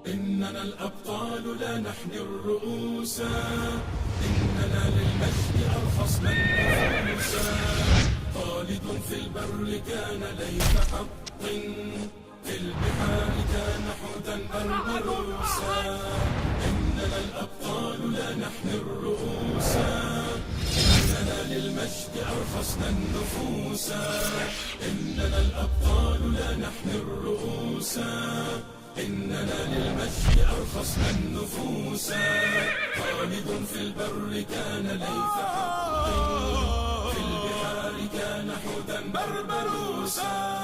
إننا الأبطال لا نحن الرؤوس، إننا للمجد أرخصنا النفوس. خالد في البر كان ليث حق، في البحار كان حوتا بربروسا. إننا الأبطال لا نحن الرؤوس، إننا للمجد أرخصنا النفوس. إننا الأبطال لا نحن الرؤوس، إننا للمجد أرخصنا النفوس. خالد في البر كان ليث حق، في البحار كان حوتا بربروسا.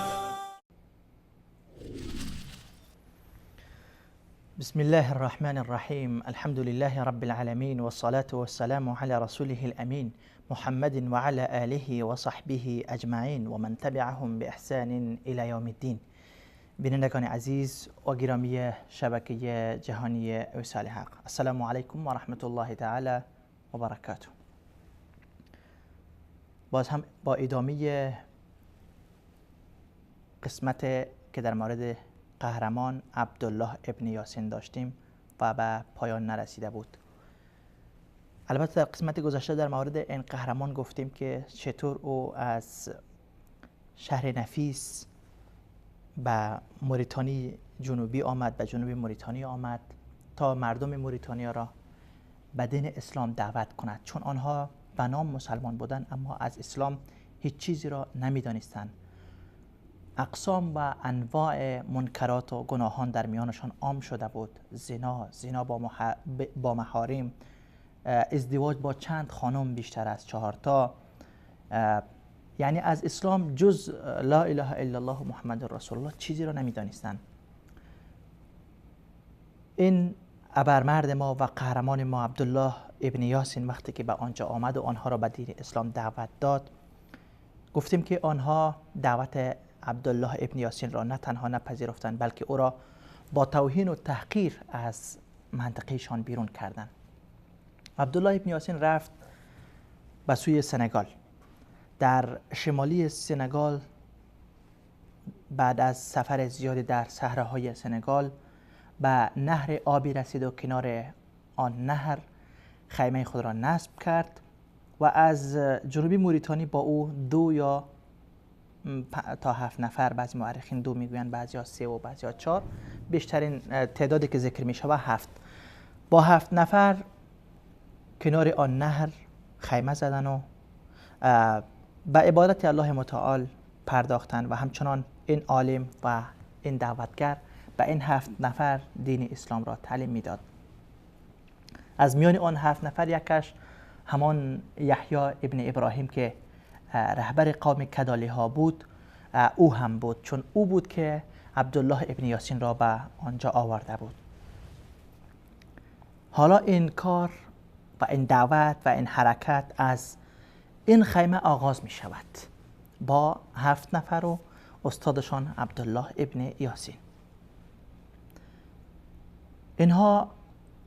بسم الله الرحمن الرحیم. الحمد لله رب العالمین والصلاة والسلام على رسوله الأمین محمد وعلى آله وصحبه اجمعین و من تبعهم بإحسان إلى یوم الدین. بینندگان عزیز و گرامی شبکه جهانی وصال حق، السلام علیکم و رحمت الله تعالی و برکاته. باز هم با ادامه قسمت که در مورد قهرمان عبدالله ابن یاسین داشتیم و به پایان نرسیده بود. البته در قسمت گذشته در مورد این قهرمان گفتیم که چطور او از شهر نفیس به موریتانی جنوبی آمد، به جنوب موریتانی آمد تا مردم موریتانیا را به دین اسلام دعوت کند، چون آنها به نام مسلمان بودند اما از اسلام هیچ چیزی را نمیدانستند. اقسام و انواع منکرات و گناهان در میانشان عام شده بود. زنا با محارم، ازدواج با چند خانم بیشتر از 4 تا، یعنی از اسلام جز لا اله الا الله محمد رسول الله چیزی را نمیدانستند. این ابرمرد ما و قهرمان ما عبدالله ابن یاسین وقتی که به آنجا آمد و آنها را به دین اسلام دعوت داد، گفتیم که آنها دعوت عبدالله ابن یاسین را نه تنها نپذیرفتند بلکه او را با توهین و تحقیر از منطقهشان بیرون کردند. عبدالله ابن یاسین رفت به سوی سنگال. در شمالی سنگال بعد از سفر زیادی در صحراهای سنگال به نهر آبی رسید و کنار آن نهر خیمه خود را نصب کرد و از جنوبی موریتانی با او 2 یا تا 7 نفر، بعضی مورخین 2 میگویند، بعضی ها 3 و بعضی ها 4، بیشترین تعدادی که ذکر می شود 7. با 7 نفر کنار آن نهر خیمه زدن و به عبادت الله متعال پرداختند و همچنان این عالم و این دعوتگر به این 7 نفر دین اسلام را تعلیم میداد. از میان آن 7 نفر یکش همان یحیی ابن ابراهیم که رهبر قوم کدالی ها بود، او هم بود، چون او بود که عبدالله ابن یاسین را به آنجا آورده بود. حالا این کار و این دعوت و این حرکت از این خیمه آغاز می شود با 7 نفر و استادشان عبدالله ابن یاسین. اینها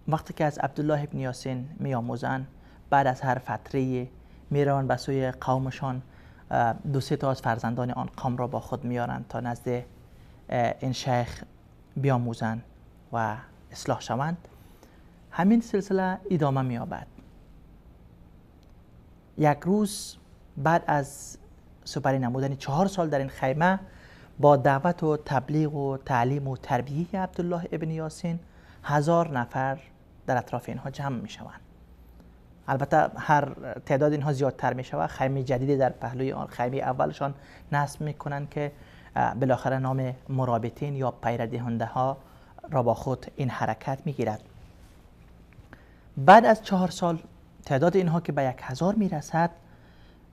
وقتی که از عبدالله ابن یاسین می آموزند، بعد از هر فتره میروند به سوی قومشان، 2-3 تا از فرزندان آن قوم را با خود میارند تا نزد این شیخ بیاموزند و اصلاح شوند. همین سلسله ادامه مییابد. یک روز بعد از سپری نمودن 4 سال در این خیمه با دعوت و تبلیغ و تعلیم و تربیه عبدالله ابن یاسین، 1000 نفر در اطراف اینها جمع میشوند. البته هر تعداد اینها زیادتر می شود. خیمه جدیدی در پهلوی آن خیمه اولشان نصب میکنند که بالاخره نام مرابطین یا پیردهنده ها را با خود این حرکت میگیرد. بعد از 4 سال تعداد اینها که به 1000 میرسد،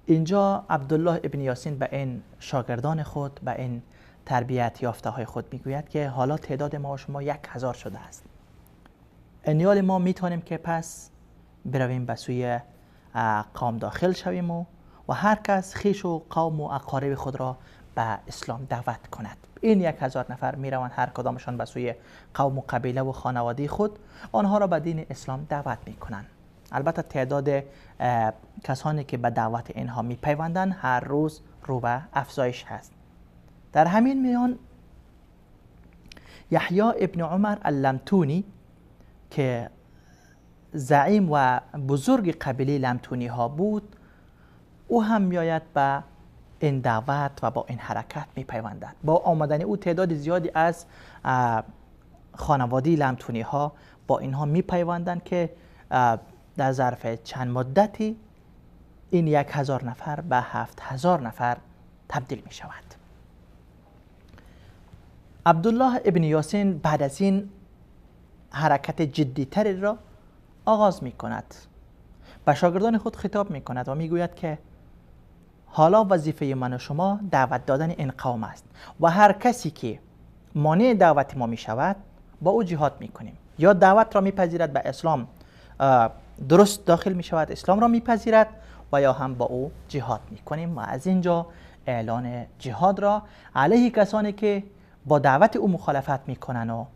اینجا عبدالله ابن یاسین به این شاگردان خود، به این تربیت یافته های خود میگوید که حالا تعداد ما و شما 1000 شده است. انیال ما میتونیم که پس برویم به سوی قوم داخل شویم و هر کس خیش و قوم و اقارب خود را به اسلام دعوت کند. این 1000 نفر میروند، هر کدامشان به سوی قوم و قبیله و خانواده خود آنها را به دین اسلام دعوت میکنند. البته تعداد کسانی که به دعوت اینها میپیوندند هر روز رو به افزایش هست. در همین میان یحیی ابن عمر اللمتونی که زعیم و بزرگ قبیله لمتونی ها بود، او هم میآید به این دعوت و با این حرکت میپیوندد. با آمدن او تعداد زیادی از خانواده لمتونی ها با اینها میپیوندند که در ظرف چند مدتی این 1000 نفر به 7000 نفر تبدیل می شود. عبدالله ابن یاسین بعد از این حرکت جدیتری را آغاز می کند. به شاگردان خود خطاب می کند و می گوید که حالا وظیفه من و شما دعوت دادن این قوم است و هر کسی که مانع دعوت ما می شود با او جهاد می کنیم. یا دعوت را می پذیرد، به اسلام درست داخل می شود، اسلام را می پذیرد، و یا هم با او جهاد می کنیم. و از اینجا اعلان جهاد را علیه کسانی که با دعوت او مخالفت می کنند و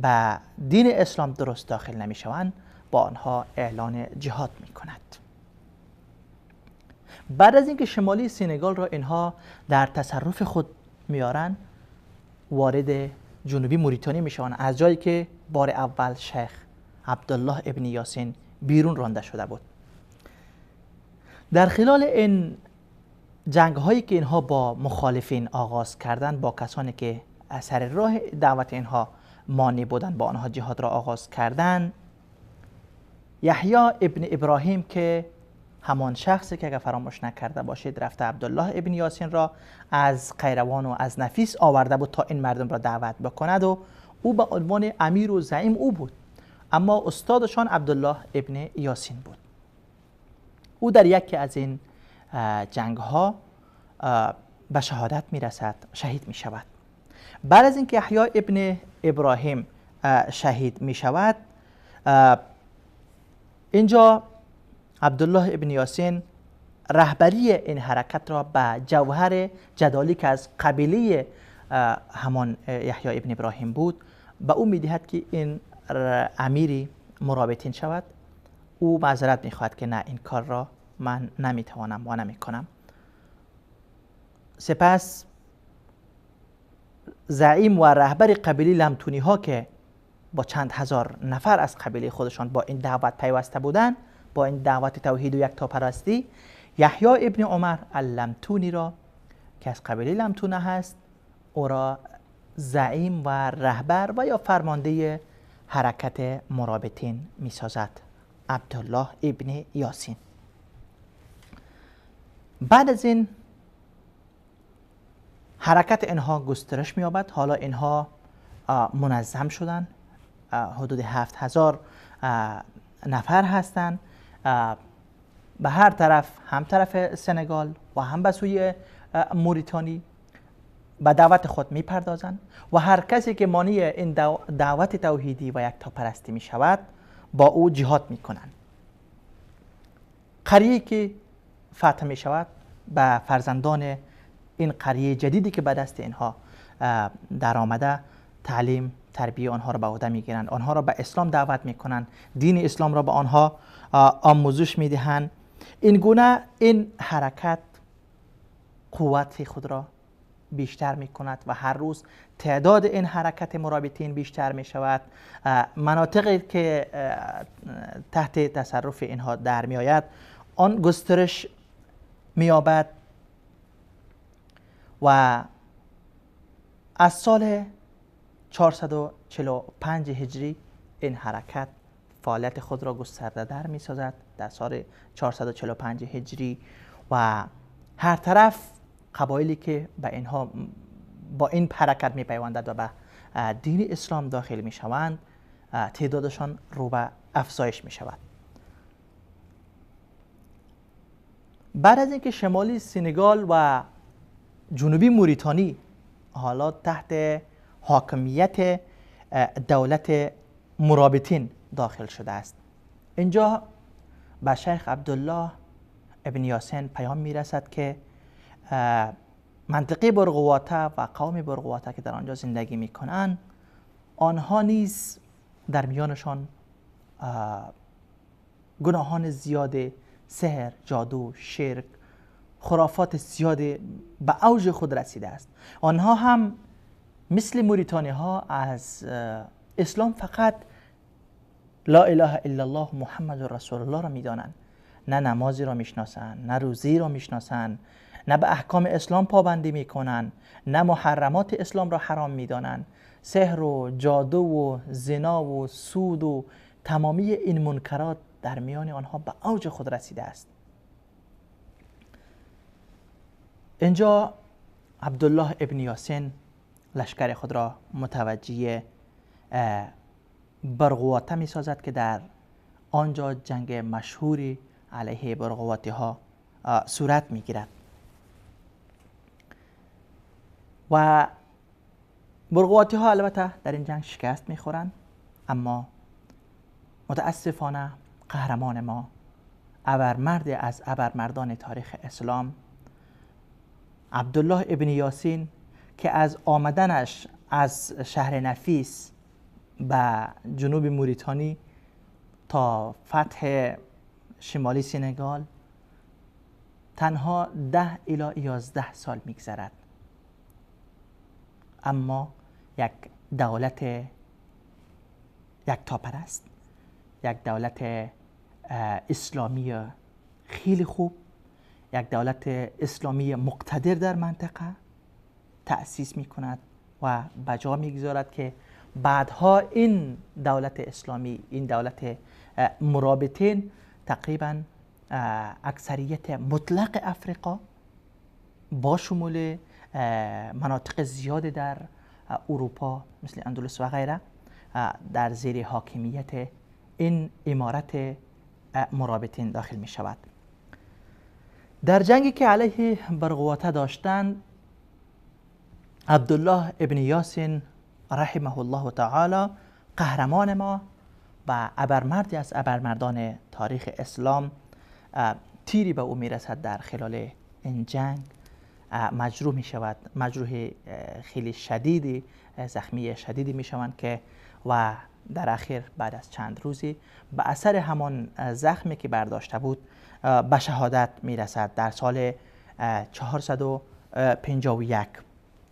به دین اسلام درست داخل نمی شوند، با آنها اعلان جهاد می کند. بعد از اینکه شمالی سنگال را اینها در تصرف خود میارن، وارد جنوبی موریتانی می شوند، از جایی که بار اول شیخ عبدالله ابن یاسین بیرون رانده شده بود. در خلال این جنگ هایی که اینها با مخالفین آغاز کردند، با کسانی که سر راه دعوت اینها مانع بودند، با آنها جهاد را آغاز کردند، یحیی ابن ابراهیم که همان شخصی که اگر فراموش نکرده باشید رفته عبدالله ابن یاسین را از قیروان و از نفیس آورده بود تا این مردم را دعوت بکند و او به عنوان امیر و زعیم او بود، اما استادشان عبدالله ابن یاسین بود. او در یکی از این جنگ ها به شهادت میرسد، شهید می شود. بعد از اینکه یحیی ابن ابراهیم شهید می شود، اینجا عبدالله ابن یاسین رهبری این حرکت را به جوهر جدالی که از قبیله همان یحیی ابن ابراهیم بود به او میدهد که این امیری مرابطین شود. او معذرت میخواهد که نه، این کار را من نمیتوانم و نمیکنم. سپس زعیم و رهبر قبیله لمتونی ها که با چند هزار نفر از قبیله خودشان با این دعوت پیوسته بودند، با این دعوت توحید و یکتاپرستی، یحیی ابن عمر اللمتونی را که از قبیله لمتونه هست، او را زعیم و رهبر و یا فرمانده حرکت مرابطین می سازد، عبدالله ابن یاسین. بعد از این حرکت اینها گسترش می‌یابد. حالا اینها منظم شدن، حدود 7000 نفر هستند، به هر طرف، هم طرف سنگال و هم به سوی موریتانی به دعوت خود میپردازند و هر کسی که مانع این دعوت توحیدی و یکتاپرستی می شود با او جهاد میکنند. قریه که فتح می شود به فرزندان این قریه جدیدی که به دست اینها در آمده تعلیم تربیه آنها را به عهده میگیرند، آنها را به اسلام دعوت میکنند، دین اسلام را به آنها آموزش میدهند. این گونه این حرکت قوت خود را بیشتر میکند و هر روز تعداد این حرکت مرابطین بیشتر میشود. مناطقی که تحت تصرف اینها در میآید آن گسترش مییابد و از سال 445 هجری این حرکت فعالیت خود را گسترده در می سازد در سال 445 هجری و هر طرف قبایلی که به اینها با این حرکت می پیوندد و به دین اسلام داخل می شوند تعدادشان رو به افزایش می شود. بعد از اینکه شمالی سنگال و جنوبی موریتانی حالا تحت حاکمیت دولت مرابطین داخل شده است، اینجا به شیخ عبدالله ابن یاسین پیام میرسد که منطقه برغواته و قوم برغواته که در آنجا زندگی میکنن آنها نیز در میانشان گناهان زیاد، سحر، جادو، شرک، خرافات زیاد به اوج خود رسیده است. آنها هم مثل موریتانی ها از اسلام فقط لا اله الا الله محمد رسول الله را میدانند، نه نمازی را میشناسند، نه روزی را میشناسند، نه به احکام اسلام پابندی میکنند، نه محرمات اسلام را حرام میدانند. سحر و جادو و زنا و سود و تمامی این منکرات در میان آنها به اوج خود رسیده است. اینجا عبدالله ابن یاسین لشکر خود را متوجه برغواته می سازد که در آنجا جنگ مشهوری علیه برغواتی ها صورت می گیرد و برغواتی ها البته در این جنگ شکست می خورند، اما متاسفانه قهرمان ما، ابرمرد از ابرمردان تاریخ اسلام، عبدالله ابن یاسین، که از آمدنش از شهر نفیس به جنوب موریتانی تا فتح شمالی سنگال تنها 10 الی 11 سال میگذرد، اما یک دولت یکتاپرست، یک دولت اسلامی خیلی خوب، یک دولت اسلامی مقتدر در منطقه تأسیس می کند و بجا می گذارد که بعدها این دولت اسلامی، این دولت مرابطین، تقریبا اکثریت مطلق افریقا با شمول مناطق زیاد در اروپا مثل اندلس و غیره در زیر حاکمیت این امارت مرابطین داخل می شود. در جنگی که علیه برغواته داشتند، عبدالله ابن یاسین رحمه الله تعالی، قهرمان ما و ابرمردی از ابرمردان تاریخ اسلام، تیری به او میرسد در خلال این جنگ، مجروح می شود، مجروح خیلی شدیدی، زخمی شدیدی می شوند که و در اخیر بعد از چند روزی به اثر همان زخمی که برداشته بود به شهادت می رسد در سال 451.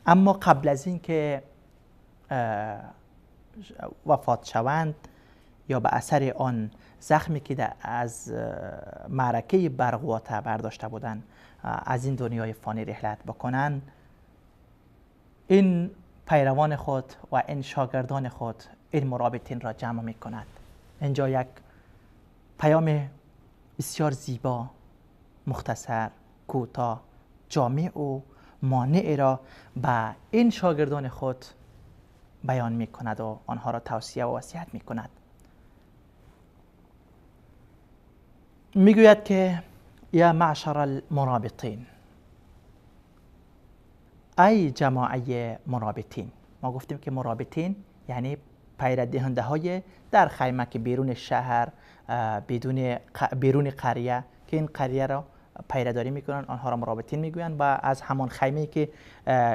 اما قبل از این که وفات شوند یا به اثر آن زخمی که از معرکه برغواته برداشته بودند از این دنیای فانی رحلت بکنند، این پیروان خود و این شاگردان خود، این مرابطین را جمع می کند. اینجا یک پیام بسیار زیبا، مختصر، کوتاه، جامع و مانع را به این شاگردان خود بیان می کند و آنها را توصیه و وصیت می کند. می گوید که یا معشر المرابطین، ای جماعه مرابطین. ما گفتیم که مرابطین یعنی پیرده های در خیمه که بیرون شهر، بیرون قریه، که این قریه را پیرداری میکنن، آنها را مرابطین میگویند و از همان خیمه که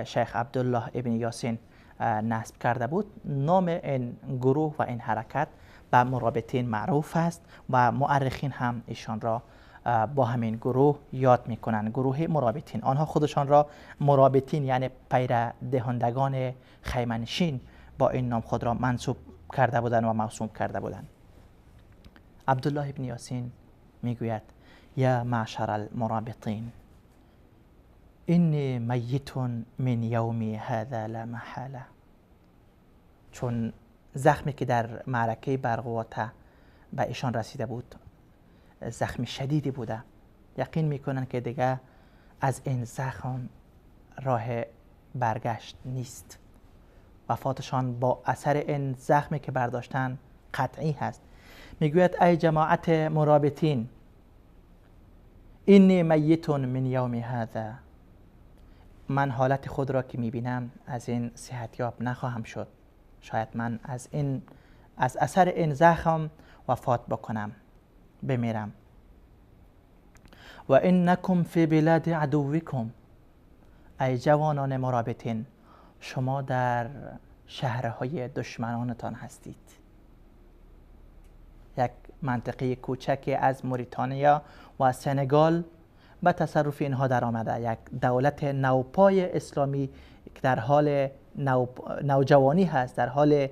شیخ عبدالله ابن یاسین نصب کرده بود، نام این گروه و این حرکت به مرابطین معروف است و مؤرخین هم ایشان را با همین گروه یاد میکنن، گروه مرابطین. آنها خودشان را مرابطین یعنی پیردهندگان خیمه نشین با این نام خود را منسوب کرده بودند و موسوم کرده بودند. عبدالله ابن یاسین میگوید یا معشر المرابطین انی میت من یومی هذا لا محاله. چون زخمی که در معرکه برغواته به ایشان رسیده بود زخم شدیدی بوده، یقین میکنن که دیگه از این زخم راه برگشت نیست، وفاتشان با اثر این زخمی که برداشتن قطعی هست. میگوید ای جماعت مرابطین اینی میت من یوم هذا، من حالت خود را که میبینم از این صحتیاب نخواهم شد، شاید من از اثر این زخم وفات بکنم، بمیرم. و انکم فی بلاد عدوکم، ای جوانان مرابطین شما در شهرهای دشمنانتان هستید. یک منطقه کوچک از موریتانیا و سنگال به تصرف اینها در آمده، یک دولت نوپای اسلامی که در حال نوجوانی هست، در حال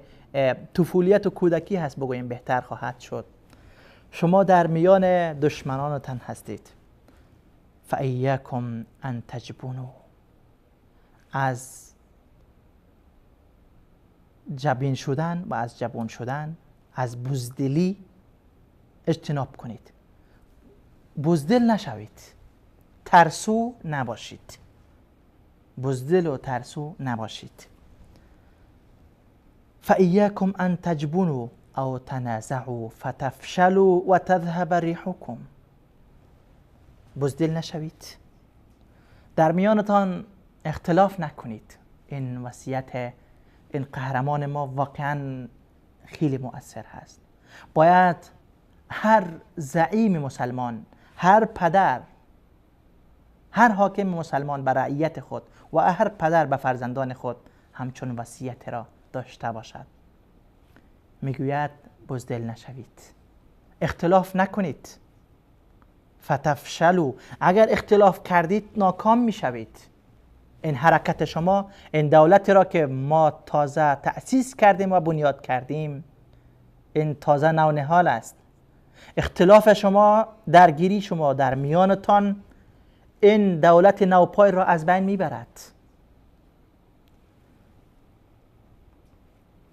طفولیت و کودکی هست بگوییم بهتر خواهد شد. شما در میان دشمنانتان هستید. فإیاکم ان تجبنوا، از جبین شدن و از جبون شدن، از بزدلی اجتناب کنید. بزدل نشوید، ترسو نباشید، بزدل و ترسو نباشید. فإیاکم ان تجبنوا او تنازعوا فتفشلوا و تذهب ریحکم. بزدل نشوید، در میانتان اختلاف نکنید. این وصیت این قهرمان ما واقعا خیلی مؤثر هست. باید هر زعیم مسلمان، هر پدر، هر حاکم مسلمان به رعیت خود و هر پدر به فرزندان خود همچون وصیت را داشته باشد. میگوید بزدل نشوید، اختلاف نکنید. فتفشلوا، اگر اختلاف کردید ناکام میشوید. این حرکت شما، این دولت را که ما تازه تأسیس کردیم و بنیاد کردیم، این تازه نونهال است. اختلاف شما، درگیری شما در میانتان، این دولت نوپای را از بین میبرد.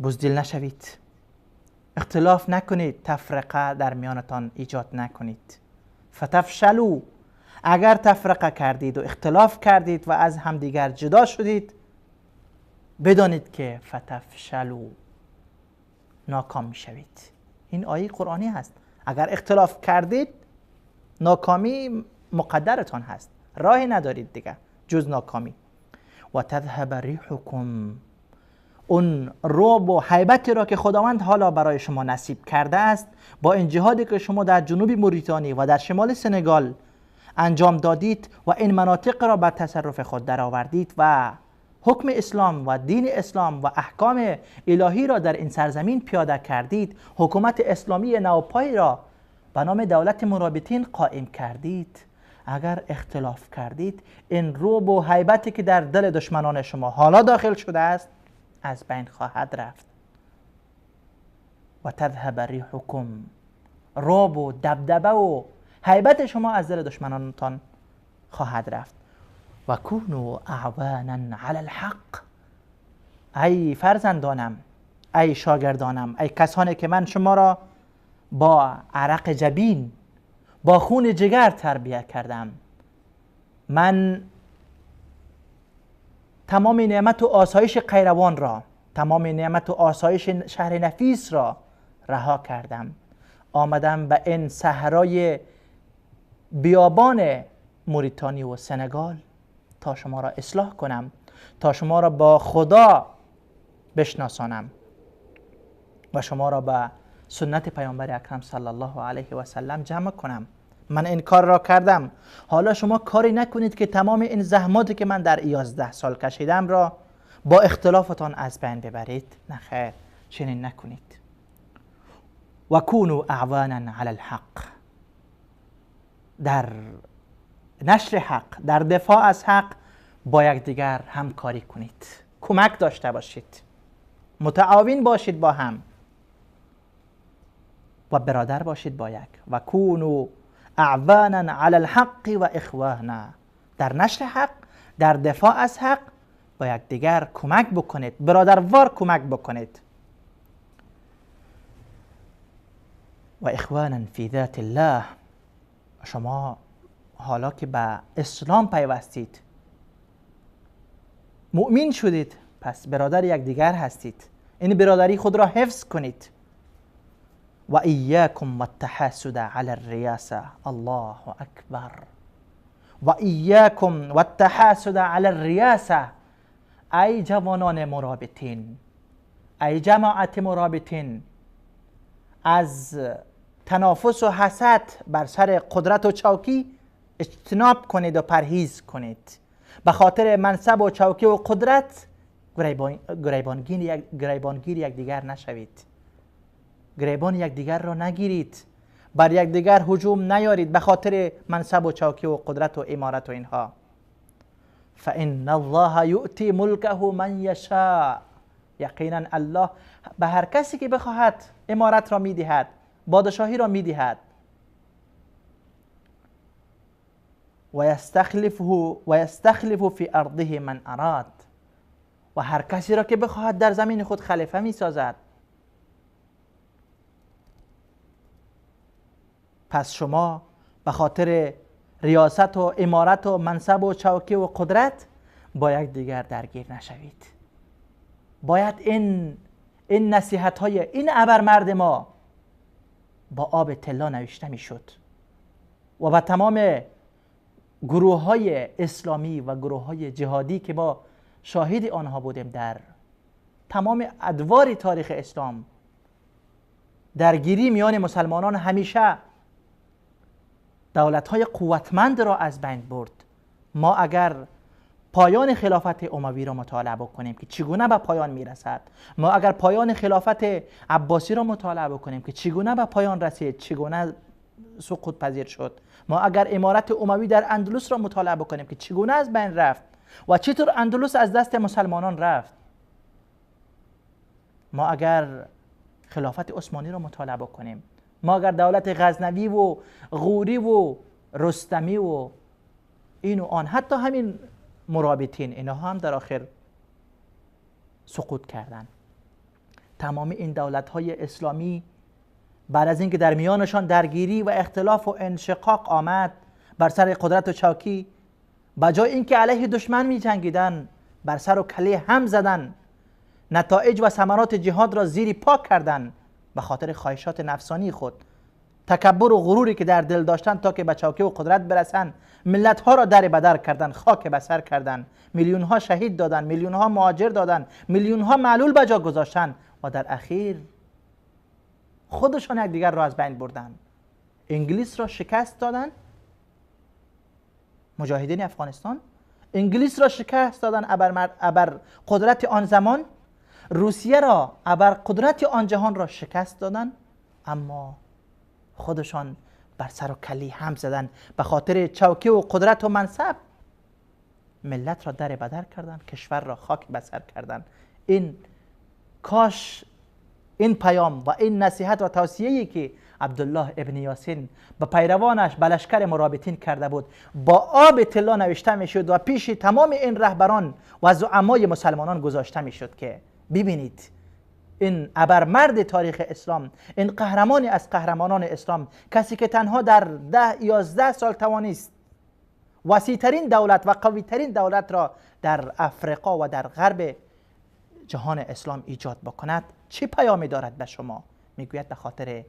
بزدل نشوید، اختلاف نکنید، تفرقه در میانتان ایجاد نکنید. فتفشلوا، اگر تفرقه کردید و اختلاف کردید و از همدیگر جدا شدید، بدانید که فتفشلوا، ناکام میشوید. این آیه قرآنی هست. اگر اختلاف کردید ناکامی مقدرتان هست، راهی ندارید دیگه جز ناکامی. و تذهب ریحکم، اون رعب و هیبتی را که خداوند حالا برای شما نصیب کرده است، با این جهادی که شما در جنوب موریتانی و در شمال سنگال انجام دادید و این مناطق را بر تصرف خود درآوردید و حکم اسلام و دین اسلام و احکام الهی را در این سرزمین پیاده کردید، حکومت اسلامی نوپای را به نام دولت مرابطین قائم کردید، اگر اختلاف کردید این رعب و هیبتی که در دل دشمنان شما حالا داخل شده است از بین خواهد رفت. و تذهب ریحکم، رعب و دبدبه و هیبت شما از دل دشمنانتان خواهد رفت. و کونوا اعوانا علی الحق، ای فرزندانم، ای شاگردانم، ای کسانی که من شما را با عرق جبین، با خون جگر تربیت کردم، من تمام نعمت و آسایش قیروان را، تمام نعمت و آسایش شهر نفیس را رها کردم، آمدم به این صحرای بیابان موریتانی و سنگال تا شما را اصلاح کنم، تا شما را با خدا بشناسانم و شما را به سنت پیامبر اکرم صلی الله علیه و سلم جمع کنم. من این کار را کردم، حالا شما کاری نکنید که تمام این زحماتی که من در 11 سال کشیدم را با اختلافتان از بین ببرید. نه خیر، چنین نکنید. و کونوا اعوانا علی الحق، در نشر حق، در دفاع از حق با یکدیگر همکاری کنید، کمک داشته باشید، متعاون باشید با هم و برادر باشید با یک. و کونوا اعوانا علی الحق و اخوانا، در نشر حق، در دفاع از حق با یکدیگر کمک بکنید، برادروار کمک بکنید. و اخوانا فی ذات الله، شما حالا که به اسلام پیوستید، مؤمن شدید، پس برادر یکدیگر هستید، این برادری خود را حفظ کنید. و ایاکم والتحاسد علی الریاسه، الله اکبر. و ایاکم والتحاسد علی الریاسه، ای جوانان مرابطین، ای جماعت مرابطین، از تنافس و حسد بر سر قدرت و چوکی اجتناب کنید و پرهیز کنید. به خاطر منصب و چوکی و قدرت گریبانگیر یکدیگر نشوید، گریبان یکدیگر را نگیرید. بر یکدیگر هجوم نیارید به خاطر منصب و چوکی و قدرت و امارت و اینها. فان الله یؤتی ملکه من یشاء، یقینا الله به هر کسی که بخواهد امارت را میدهد، بادشاهی را میدهد. و یستخلف فی ارضه من اراد، و هر کسی را که بخواهد در زمین خود خلیفه میسازد. پس شما به خاطر ریاست و امارت و منصب و چوکی و قدرت با یک دیگر درگیر نشوید. باید این نصیحت های این ابرمرد ما با آب طلا نوشته میشد و به تمام گروه های اسلامی و گروه های جهادی که با شاهد آنها بودیم در تمام ادوار تاریخ اسلام، درگیری میان مسلمانان همیشه دولت های قوتمند را از بین برد. ما اگر پایان خلافت اموی را مطالعه بکنیم که چگونه به پایان میرسد، ما اگر پایان خلافت عباسی را مطالعه بکنیم که چگونه به پایان رسید، چگونه سقوط پذیر شد، ما اگر امارت اموی در اندلس را مطالعه بکنیم که چگونه از بین رفت و چطور اندلس از دست مسلمانان رفت، ما اگر خلافت عثمانی را مطالعه بکنیم، ما اگر دولت غزنوی و غوری و رستمی و این و آن، حتی همین مرابطین، اینها هم در آخر سقوط کردند. تمام این دولت‌های اسلامی بعد از اینکه در میانشان درگیری و اختلاف و انشقاق آمد بر سر قدرت و چوکی، بجای اینکه علیه دشمن می جنگیدن، بر سر و کله هم زدن، نتایج و ثمرات جهاد را زیر پا کردن به خاطر خواهشات نفسانی خود، تکبر و غروری که در دل داشتن تا که به چوکی و قدرت برسن، ملت ها را در بدر کردن، خاک به سر کردن، میلیون ها شهید دادن، میلیون ها مهاجر دادن، میلیون ها معلول به جا گذاشتن و در اخیر خودشان یکدیگر را از بین بردن. انگلیس را شکست دادن، مجاهدین افغانستان انگلیس را شکست دادن، ابر قدرت آن زمان، روسیه را، ابر قدرت آن جهان را شکست دادن، اما خودشان بر سر و کلی هم زدن به خاطر چوکی و قدرت و منصب، ملت را در بدر کردن، کشور را خاک به سر کردن. این کاش این پیام و این نصیحت و توصیه‌ای که عبدالله ابن یاسین به پیروانش، به لشکر مرابطین کرده بود، با آب طلا نوشته میشد و پیش تمام این رهبران و زعمای مسلمانان گذاشته میشد که ببینید این ابرمرد تاریخ اسلام، این قهرمانی از قهرمانان اسلام، کسی که تنها در 10-11 سال توانست وسیع‌ترین دولت و قوی‌ترین دولت را در افریقا و در غرب جهان اسلام ایجاد بکند، چه پیامی دارد به شما؟ میگوید به خاطر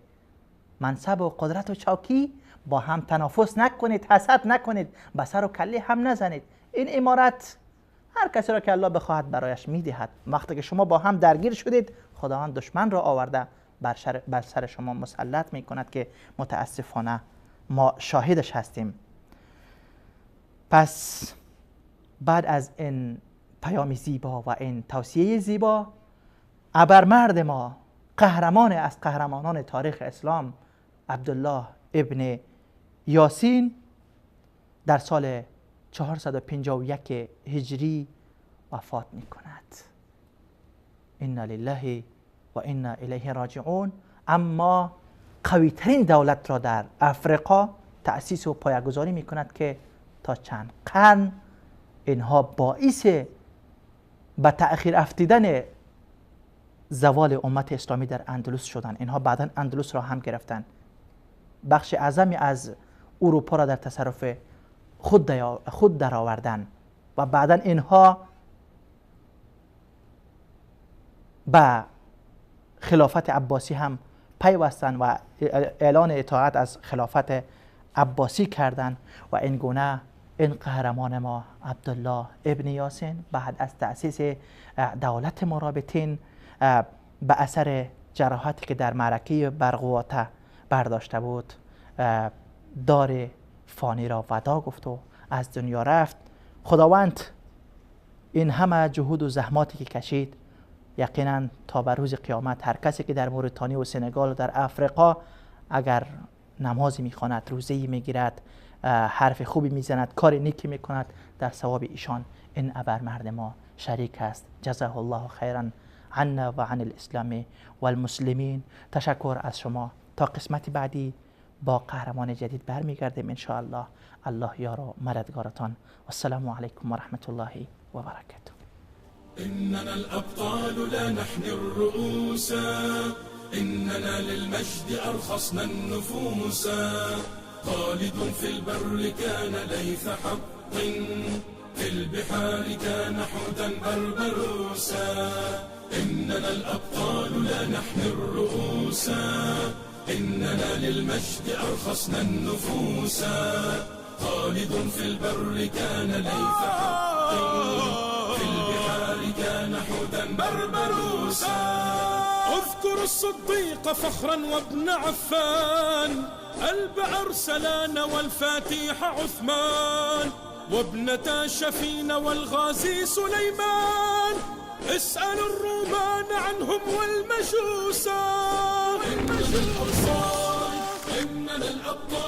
منصب و قدرت و چوکی با هم تنافس نکنید، حسد نکنید، به سر و کله هم نزنید. این امارت هر کسی را که الله بخواهد برایش میدهد. وقتی که شما با هم درگیر شدید، خداوند دشمن را آورده بر سر شما مسلط میکند که متاسفانه ما شاهدش هستیم. پس بعد از این پیام زیبا و این توصیه زیبا، ابرمرد ما، قهرمان از قهرمانان تاریخ اسلام، عبدالله ابن یاسین، در سال 451 هجری وفات می کند. انا لله و انا الیه راجعون. اما قوی ترین دولت را در افریقا تأسیس و پایه‌گذاری می کند که تا چند قرن اینها باعث به تأخیر افتیدن زوال امت اسلامی در اندلس شدند. اینها بعدا اندلس را هم گرفتند، بخش اعظمی از اروپا را در تصرف خود درآوردن و بعدا اینها به خلافت عباسی هم پیوستند و اعلان اطاعت از خلافت عباسی کردند. و این گونه این قهرمان ما عبدالله ابن یاسین بعد از تأسیس دولت مرابطین به اثر جراحاتی که در معرکه برغواته برداشته بود، دار فانی را ودا گفت و از دنیا رفت. خداوند این همه جهود و زحماتی که کشید، یقینا تا به روز قیامت هر کسی که در موریتانی و سنگال و در افریقا اگر نمازی میخواند، روزه‌ای میگیرد، حرف خوبی میزند، کار نیکی میکند، در ثواب ایشان این ابرمرد ما شریک است. جزاه الله خیرا عنا و عن الاسلام والمسلمین. تشکر از شما. تا قسمت بعدی با قهرمان جدید برمیگردیم ان شاء الله. الله یار و مددگارتان. و السلام علیکم و رحمت الله و برکاته. إننا الأبطال لا نحني الرؤوس، إننا للمجد أرخصنا النفوس. خالد في البر كان ليث حق، في البحار كان حوتا بربروسا. إننا الأبطال لا نحني الرؤوس، إننا للمجد أرخصنا النفوس. خالد في البر كان ليث حق، في البحار كان حوتا بربروسا. اذكر الصديق فخرا وابن عفان، ألب أرسلان والفاتح عثمان، وابنة شفين والغازي سليمان. اسأل الرومان عنهم والمجوسا. إننا الأبطال، إننا الأبطال.